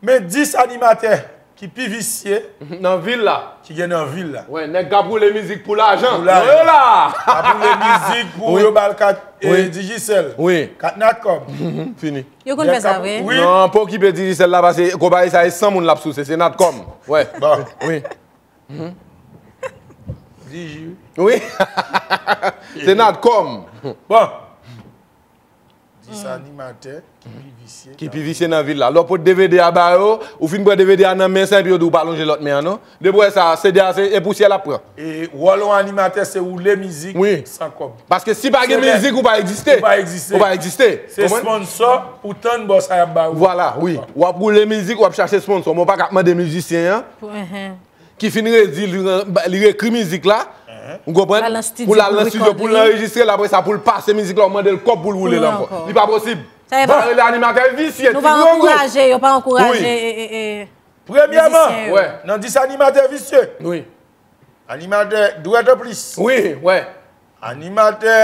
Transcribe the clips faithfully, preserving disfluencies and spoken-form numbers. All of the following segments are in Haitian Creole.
Men dis animatè ki pi visye nan vil la. Ki gen nan vil la. Wè, nèg k ap woule mizik pou lajan. Pou lajan. Yo la. K ap woule mizik pou yo ba l kat e, Digicel. Wi. Kat Natcom. Fini. Yo konn fè sa vre. Wi. Non, pa okipe Digicel la, paske konpayi sa e san moun l ap souse, se Natcom. Wè. Bon. Wi. Digi. Wi. Se Natcom. Bon. Dis animatè ki pi visye. Ki pi visye nan vil la. Lè w pot D V D a ba yo, ou fin pran D V D a nan men sa, epi yo di w pa lonje lòt men an, non. Depi w wè sa, C D a se e pousyè l ap pran. E wòl yon animatè se woule mizik Wi. San kòb. Paske si pa gen Se lè- mizik, ou pa egziste. Ou pa egziste. Ou pa egziste. Se sponsò pou tann bò sa y ap ba ou. Vwala, wi. W ap woule mizik, w ap chache sponsò. Men w pa ka ap mande mizisyen an Pou- ehe. ki fin redi, li, li ekri mizik la, ou konprann? L al nan estidyo Pou l al pou nan l estidyo, pou l rekòd li. Anrejistre l, apre sa, pou l pase mizik la, ou mande l kòb pou l woule l Pou l ankò. ankò. Li pa posib. Sa e Ba pa- rele animatè visye, Nou ti pa grangou. Ankouraje yo, pa ankouraje Wi. e, e, e, Premyèman, mizisyen yo. Wè. Nan dis animatè visye, Wi. animatè dwèt an plis, Wi, wè. animatè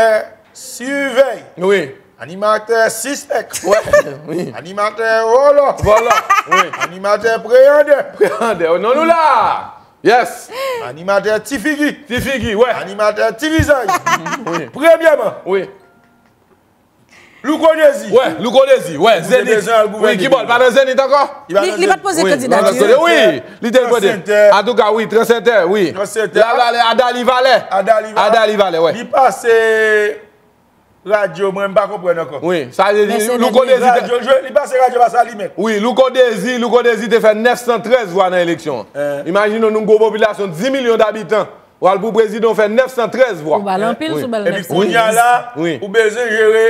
sivèy, Wi. animatè sispèk, Wè. Wi. animatè vòlò, Vòlò. Wi. animatè preyandè, Preyandè. Non, nou la. Yes. animatè ti figi, Ti figi, wè. animatè ti vizaj. Wi. Premyèman, Wi. Louko Dezi. Wè, Louko Dezi. Wè, Zenith. Dezi al gouvène. Wi, ki bò l pa nan Zenith ankò? Li pa Li, nan li pa t poze Wi, kandidati. nan Zenith. Wi, li te poze. Transcenter. Antouka, wi, Transcenter, wi. Transcenter. La, la, la, Adali Valè. Adali Valè. Adali Valè, wè. Li pase radyo, mwen m pa konprann ankò. Wi, sa vle di Mercedes Louko Benz. Dezi te Radyo, jwe, li pase radyo pa sa li menm. Wi, Louko Dezi, Louko Dezi te fè nèf san trèz vwa nan eleksyon. Eh. Imajine w, nou gwo popilasyon, dis milyon dabitan. W al pou prezidan, w fè nèf san trèz vwa. Ou ba l anpil Wi. sou bèl Epi nèg sa. kounye a la, Wi. ou bezwen jere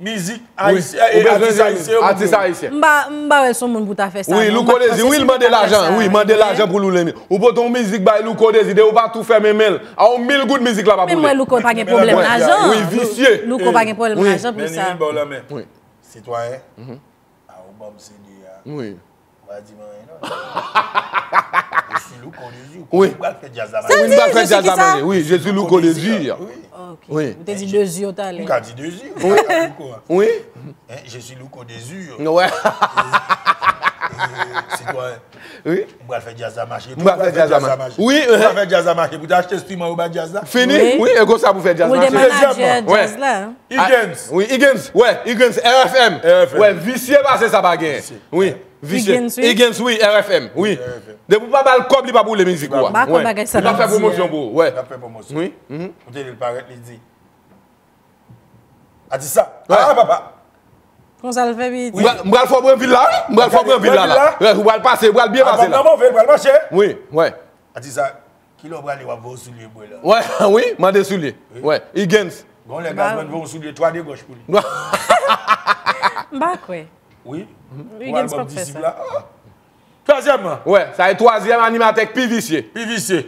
mizik Wi. ayisyen, Ou e, bezwen atis jere ayisyen yo pou atis nou. Ayisyen. M pa, m pa wè se yon moun pou ta fè sa. Wi, Non, Louko m pa Dezi, panse wi, se l yon mande moun pou ta fè lajan, sa. wi, mande lajan pou l woule. Ou pote yon mizik bay Louko Dezi, de ou pa tou fèmen men l. A yon mil goud mizik la pa pou Men mwen, Louko pa gen pwoblèm Wi, lajan. wi, visye. Louko pa gen pwoblèm Wi. lajan pou Men li sa. vin ba w lanmen. Wi. Sitwayen, Mhm. a ou ban m C D a. Wi. Ou pa di m anyen non. Je suis Louko Dezi. Wi. Ou pral fè djaz la Sa mache. vle Wi, di m pral fè Jésus djaz ki la sa? mache. Wi, Jésus Louko Dezi. Wi. Ok. Wi. Ou te di Dezi yo talè. M ka di Dezi. M ka di Louko a. Wi. Hein, je suis Louko Dezi. Wè. Sitwayen. Wi. M pral fè djaz la mache. M pral fè djaz la mache. Wi, M pral fè djaz la mache. Pou te achte enstriman yo ba djaz la. Fini? Wi. Wi, e konsa pou fè djaz Ou mache. de manager Dezyèmman. djaz la. Higgins. Wi, Higgins. Wè, Higgins, R F M. R F M. Wè, visye pase sa pa gen. Wi, visye. Higgins, wi. Higgins, wi, R F M. Wi. R F M. Depi w pa ba l kòb, li pa pou woule mizik ou a. M pa konn bagay sa Li pa fè nan di pwomosyon a. Pou ou. Wè. L ap fè pwomosyon. Wi. Mhm. Kote li parèt, li di. Atis sa. Wè. Ah, papa. Konsa l fè piti. M pral, m pral fè w pran vil la, wi. M pral fè w pran vil la, la. Wè, ou pral pase, ou pral byen pase Album la. nan move, l pral mache. Wi, wè. Atis sa, kilè w prale w ap voye w soulye pou la. Wè, wi, mande soulye. Wè, Higgins. Gon lè gazman voye w soulye twa degòch pou li. M pa kwè. Wi. Higgins pa fè sa. Twazyèmman. Wè, sa e twazyèm animatè k pi visye. Pi visye.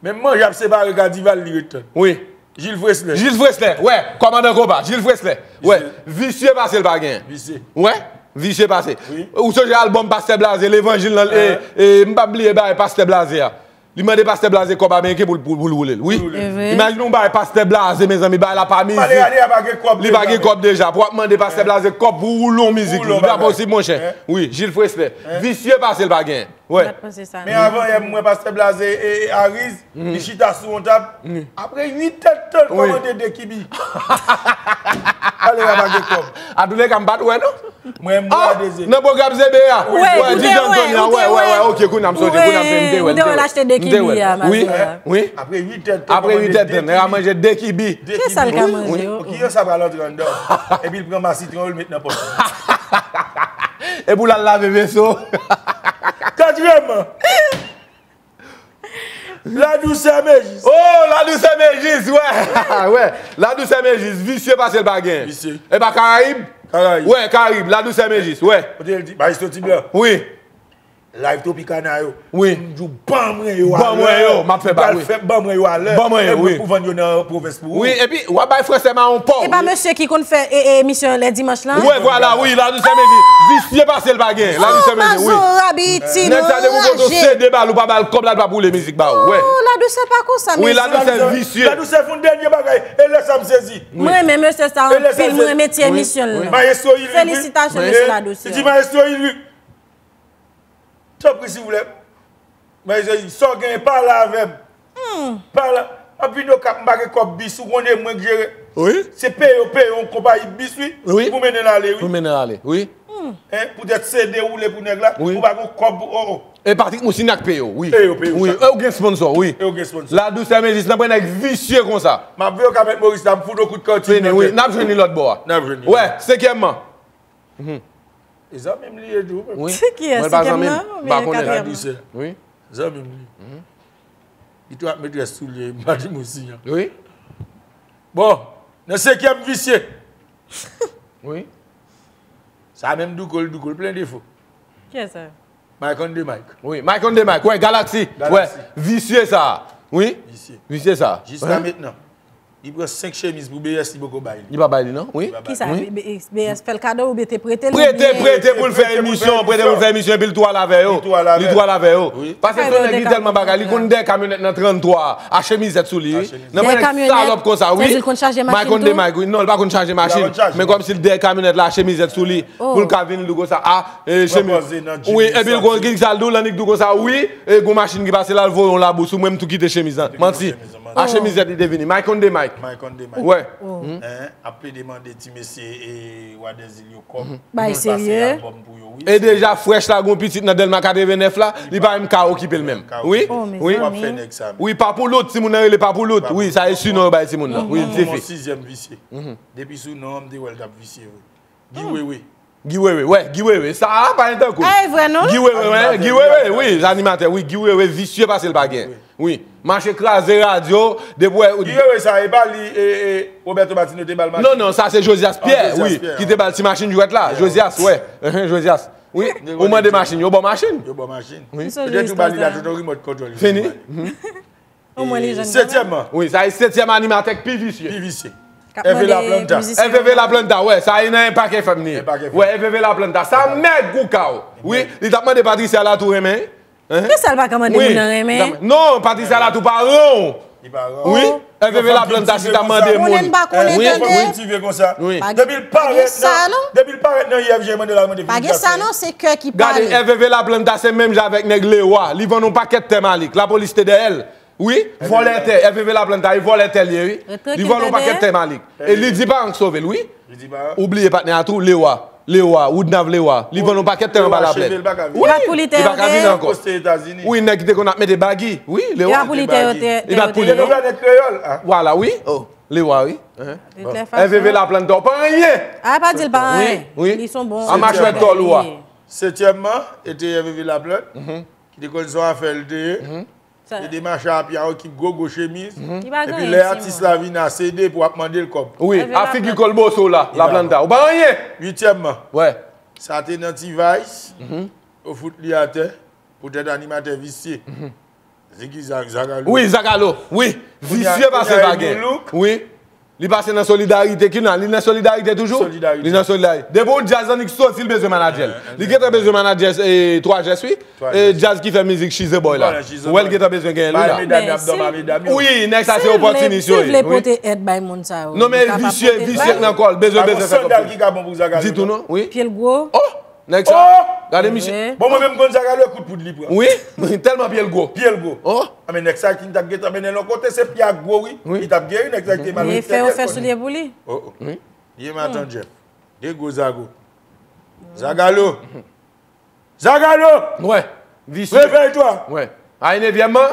Menm manje ap separe Gadival li ret tann. Wi. Gilles Fresley. Gilles Fresley, wè, kòmandan konpa, Gilles Fresley. Wè, visye pase l pa gen. Visye. Wè, visye pase. Wi. Ou sonje albòm Pastè Blaze, Levanjil nan, e, e, m p ap bliye bagay Pastè Blaze a. Li mande Pastè Blaze kòb ameriken pou l, pou, pou l woule l, wi. Pou l woule l. E vre. Imajine yon bagay Pastè Blaze, mezanmi, bagay la pa mizik. Pale a li a pa gen kòb. Li pa gen kòb deja. Pou w ap mande Pastè Blaze kòb pou w woule yon mizik. Woule yon Li pa bagay. Posib, monchè. Wi, Gilles Fresley. Visye pase l pa gen. M Wè. pa t panse sa. Men avan yè m wè Pastè Blaze e, e Ariz, li chita sou yon tab. Apre uit èdtan l kòmande de kibi. Ale a pa gen kòb. Antouleka, m pa t wè non. Mwen m bwè de ze. Nan pwogram Z B A. Wè, ou te wè, ou te wè. Wè, wè, ok, kounye a m sonje, kounye a m sonje, m te wè. Ou te wè l achte de kibi a, Wi, maten an. Wi. Apre uit èdtan. Apre uit èdtan, nèg la manje de kibi. Kisa l ka manje? Pou ki yo sa pral antre anndan? Epi l pran masitron yo, l met nan pòch. E pou l al lave veso. Katriyèmman. La Douceur Mejis. Oh, La Douceur Mejis, wè. Wè, La Douceur Mejis, visye pase l pa gen. Visye. E pa Karayib? Karayib. Wè, Karayib, La Douceur Mejis, wè. Kote l di, Maestro Ti Blan. Wi. Live Tropicana yo. Wi. M di w, ban mwen yo. Ban mwen yo, m ap fè ba, wi. Ban mwen yo alè. Ban mwen yo, wi. Pou vann yo nan pwovens pou ou. Wi, epi, w ap bay fransè mawon pa w. E pa mesye ki konn fè e, e, emisyon lè dimanch lan? Wè, vwala, wi, La Douceur Mejis. Visye pase l pa gen. La Douceur Mejis, wi. Mazo rabi ti Nèg sa depi w poto C D ba l, ou pa ba l kòb la, l pa pou l mizik ba ou. Wè. Oh, La Douceur pa konsa, Wi, mesye. La Douceur visye. La Douceur foun dènye bagay. E lè sa m sezi. Mwen renmen mesye sa E lè sa anpil, m mwen sezi. renmen ti emisyon l lan. Maestro Ilwi. Felisitasyon, mesye La Douceur. Li di Maestro Ilwi. Silvouplè. Mwen se sa w genyen, pale avè m. Pale. M ap vin Okap, m pa gen kòb bis, ou konnen mwen k jere. Wi. Se peye yo, peye yon konpayi bis, wi. Wi. Pou mennen l ale, Pou wi. Mennen l ale, wi. Hein, poutèt se dewoule pou nèg la, Wi. ou pa gen kòb pou, oh, oh. E Patrick Moussignac peye w, wi. Peye w, peye w, Wi, chak. E w gen sponsor, wi. E w gen sponsor. La douceur mais juste nan pran nèg visye konsa. M ap veye Okap Mèt Moris la, m fout yon kout kòti. Fini, wi. N ap jwenn li lòt bò a. N ap jwenn li. Wè, senkyèmman. E zanmi m li ye tou. Wi. Se kiyès? Mwen pa Senkyèm zanmi m. Nan? Pa Oubyen konnen. katriyèm? Douceur. Wi. Zanmi m li. Li tou ak metrès sou li, m pa di m osi an. Wi. Bon, nan senkyèm visye. Wi. Sa menm douko l, douko l plen defo. Kiyès sa? Mike on the Mike. Wi. Mike on the Mike. Wè, Galaxy. Wè. Galaxy. Visye sa. Wi. Visye. Visye sa. Jiska mentnan. Li pran senk chemiz pou B S, li poko bay li. Li pa bay li, non? Wi. Li pa bay. Kisa? Wi. B- B- B S fè l kado ou byen te prete l? Prete, Oubyen- prete pou l fè emisyon, prete pou l fè emisyon, epi l tou al avè yo. Li tou al avè. Li tou al avè yo. Wi. Paske Fè se yon yo nèg ki de tèlman bagay, li konn dèyè kamyonèt nan trannntwa a, a chemiz sou li, wi. A chemiz. Nan Dèyè pran nèg kamyonèt, salòp konsa, sa wi. di l konn chaje Mike machin on the tou? Mike, wi. Non, li pa konn chaje machin. konn chaje. Men kòmsi l dèyè kamyonèt la, a chemiz sou li, Oh. pou l ka vin, li di konsa, a, e, chemiz. Pran pòz nan jeans, Wi, epi l gon santi. Ki sa l di w, l annik di konsa, wi, e, gon machin ki pase la, l voye yon labou sou mwen, m tou kite chemiz lan. Manti. Chemiz lan, A chemiz li te vini. Mike on the Mike. Mike on the Mike. Wè. Hein, ap plede mande ti mesye e Wa dèzil yo kòb. Bay Pou yo pase serye. Album pou yo, wi. E deja frèch la gon pitit nan Dèlma katrevenèf la, li pa menm ka okipe l menm. Wi. Oh, mes Wi. W ap fè amis. nèg sa. Wi, pa pou lout, timoun nan rele pa pou lout. Wi, sa e si non yo bay timoun nan. Wi, Pou dife. Yon sizyèm visye. Depi sou non an, m te wè l t ap visye vre. Guy Wewe. Guy Wewe, wè, Guy Wewe. Sa a pa entankou. Ah, e vre, non? Guy Wewe, wè, Animatè, Guy Wewe, animatè. Wi, animatè, wi, Guy Wewe, visye pase l pa gen. Wi. Mache kraze radyo, depi wè. Guy Wewe sa, e pa li, e, e, Roberto Martino te ba l machin. Non, non, sa se Josias Pierre, Josias wi, Pierre, ki te ba l ti machin jwèt la. Josias, wè. Ehe, Josias. Wi, ou mande machin, yo ba w machin. Yo ba w machin. Wi. Ki sa Petèt ou ba li la, Josias tout yon remote control. Fini. Omwen li jwenn Setyèmman. Wi, sa e setyèm animatè k pi visye. Pi visye. K ap Hervé mande Laplanta. mizisyen Hervé Laplanta, wè, sa e nan Impact F M li ye. Impact F M. Wè, Hervé Laplanta, sa mèg ou ka w. Wi, li t ap mande Patricia Latou renmen. Kisa l pa ka mande Wi. Moun nan renmen? Non, Patricia Latou pa ran w. Li pa ran. Wi, Hervé Laplanta si t ap mande moun. Konnen pa konnen Wi, tande. wi. Ti vye konsa. Wi. Pa Depi l pa gen parèt sa, nan, non. Depi l parèt nan U F G, mande la mande Pa gen sa non, se kè ki Gade, pale. Hervé Laplanta se menm jan avèk nèg Lewa. Li vann yon pakèt tè Malik. Lapolis te dèyè l. Wi, vòlè tè. Hervé Laplanta, li vòlè tè l ye, wi. Li vòlè yon pakèt tè Malik. E li di pa an k sove l, wi. Li di pa. Ou bliye patnè a tou, Lewa. Lewa, Woodnav Lewa. Li vann yon pakèt tè anba laplèn. Cheve l pa ka vin. Wi, Li pa pou li tè li pa yo ka te. vin ankò. Poste Etazini. Wi, nèg ki te konn ap mete bagi. Wi, Li Lewa. pa pou li tè yo te. Li pa pou li, Tè yo non. te. Planèt kreyòl. Ah. Vwala, wi. Oh, Lewa, wi. De toute façon. Hervé Laplanta, ou pa anyen. Ah, pa di l pa anyen. Wi. Li son bon. A machwè tòl ou a. Setyèmman, e te Hervé Laplanta, ki te konn son afè l te ye. Sa- Li te mache a pye a yon ekip gwo gwo chemiz. Li pa Epi gen lè ti atis mwa. La vin a sede pou ap mande l kòb. Wi, Hervé a figi Laplanta. Kolboso la, Laplanta. Ou pa anyen. Uityèmman, Wè. Sa te nan T-Vice. Yo fout li atè. Poutèt animatè visye. Ziggy Zag, Zagalo. Wi, Zagalo. Wi. Visye pase pa gen. Wi. Li pase nan Solidarite ki nan. Li nan Solidarite toujou? Solidarite. Li nan Solidarite. Depi yon djaz annik soti, li bezwen manadjè l. Li gentan bezwen manadjè e twa jès, wi. E djaz ki fè mizik She's a Boy la. Ou wè l gentan bezwen genyen li la. Wi, nèg sa se opòtinis yo ye. Si w vle pote èd bay moun sa yo. Non, men visye, visye k nan kò l. Bezwen, bezwen fè kòb. Di tou non, wi. Pye l gwo. Oh! Nèg sa, gade misye. Bon, mwen menm konn sa, gade kout poud li pran. Wi, tèlman pye l gwo. Pye l gwo. Oh. A men nèg sa ki t ap gentan mennen l yon kote, se pye a gwo, wi. Li t ap geri, nèg sa ki te mal. Li fè yo fè soulye pou li. Oh, oh. Li e matan Jeff. De gwo zago. Zagalo. Zagalo! Wè. Visye. Réveille-toi! Wè. A e nevyèmman?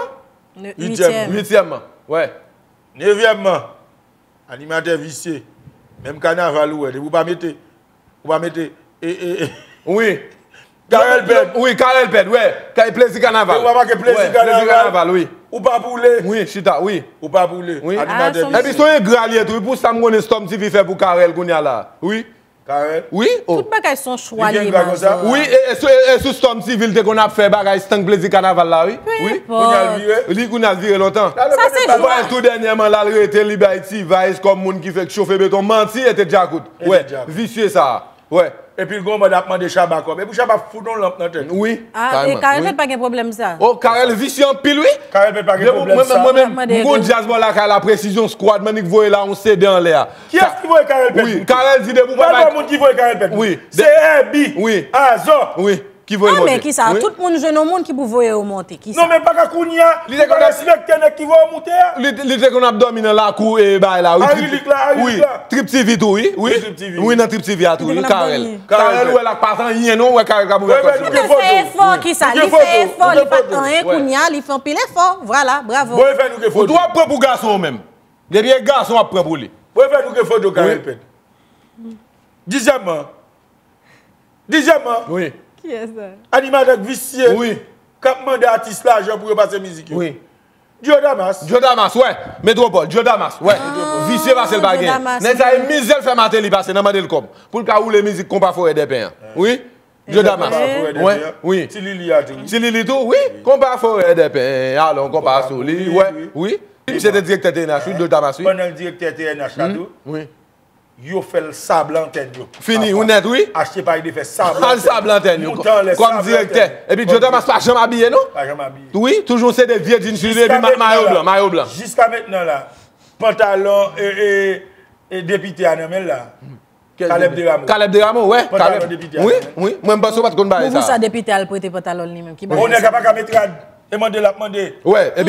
Uityèm. Uityèmman. Wè. Nevyèmman. Animatè visye. Menm kanaval ou wè, depi ou pa mete, ou pa mete, e, e, e. Wi. Karèl Pèd. Wi, Karèl Pèd, wè. Plezi kanaval. Depi ou pa make plezi kanaval, wi. Ou pa poule. Wi, chita, wi. Ou pa poule. Wi. Animatè visye. Epi se yon engra li ye tou, wi, pou sa m konnen Storm T V fè pou Karèl kounye a la. Wi. Karèl. Wi, oh. Tout bagay se yon chwa li ye, Mazò. Wi, e, e sou, e, e sou Storm T V l te konn ap fè bagay stank plezi kanaval la, wi. Wi. Kounye a l vire. Li kounye a l vire lontan. Sa se jwa. Tou dènyèman, l al rete, li bay T-Vice kòm moun ki fèk chofe beton. Manti, e te djakout. Wè, visye sa. Wè. Epi l gon mòd ap mande Shabba kòb. Epi Shabba fout yon lanp nan tèt. Wi. Ah, e Karèl Pèd pa gen pwoblèm sa. Oh, Karèl visye anpil, wi. Karèl Pèd pa gen pwoblèm sa. Mwen menm, mwen menm, m gon djaz bò lakay la, Precision Squad, m annik voye la yon C D anlè a. Kiyès ki voye Karèl Pèd? Wi, Karèl di depi w pa bay. Pral ba moun ki voye Karèl Pèd. Wi. Se Herbie. Wi. Azò. Wi. Ki voye l monte. Ah, men kisa? Tout moun jwenn yon moun ki pou voye yo monte. Kisa? Non, men pa ka kounye a. Li te konn ap respekte nèg ki voye w monte a. Li, li te konn ap dòmi nan lakou e bay la, wi. Arilik la, Arilik la. Trip T V tou, wi. Wi, nan Trip T V a tou, wi. Karèl. Karèl, ou wè l ak pa t anyen, non, ou wè Karèl ka boule kòb sou li. Li fè efò, kisa? Li fè efò, li pa t anyen, kounye a, li fè anpil efò. Vwala, bravo. Ou twò pran pou gason ou menm. Depi e gason w ap pran pou li. Bon, e fè nou gen foto Karèl Pèn. Dizyèmman. Dizyèmman. Wi. Kiyès sa? Animatè visye. Wi. K ap mande atis lajan pou yo pase mizik yo. Wi. Djo Damas. Djo Damas, wè. Metwopòl, Djo Damas, wè. Visye pase l pa gen. Nèg sa e mizè l fè Mateli pase nan mande l kòb. Pou l ka woule mizik Konpa Forè Dèpen an. Wi. Djo Damas. Wi. Ti Lili a tou. Ti Lili tou, wi. Konpa Forè Dèpen, alon konpa sou li, wè, wi. Misye te direktè T N H, wi, Djo Damas, wi. Pandan l direktè T N H la tou, wi. Yo fè l sab antèn yo. Fini, ou nèt, wi. Achte pay de fè sab antèn. Al sab antèn yo kòm direktè. Epi Djo Damas pa janm abiye, non? Pa janm abiye. Wi, toujou se de vye djin sou li, epi mayo blan, mayo blan. Jiska mentnan la, pantalon e, e, e depite a nan men l la. Caleb Desrameaux. Caleb Desrameaux, wè. Pantalon depite a nan men l. Wi, wi. Mwen, m panse w pa t konn bagay sa. Bon, pou sa depite al prete pantalon li menm. Ki bagay sa? Nèg la pa ka met rad. E mande l ap mande. Wè, epi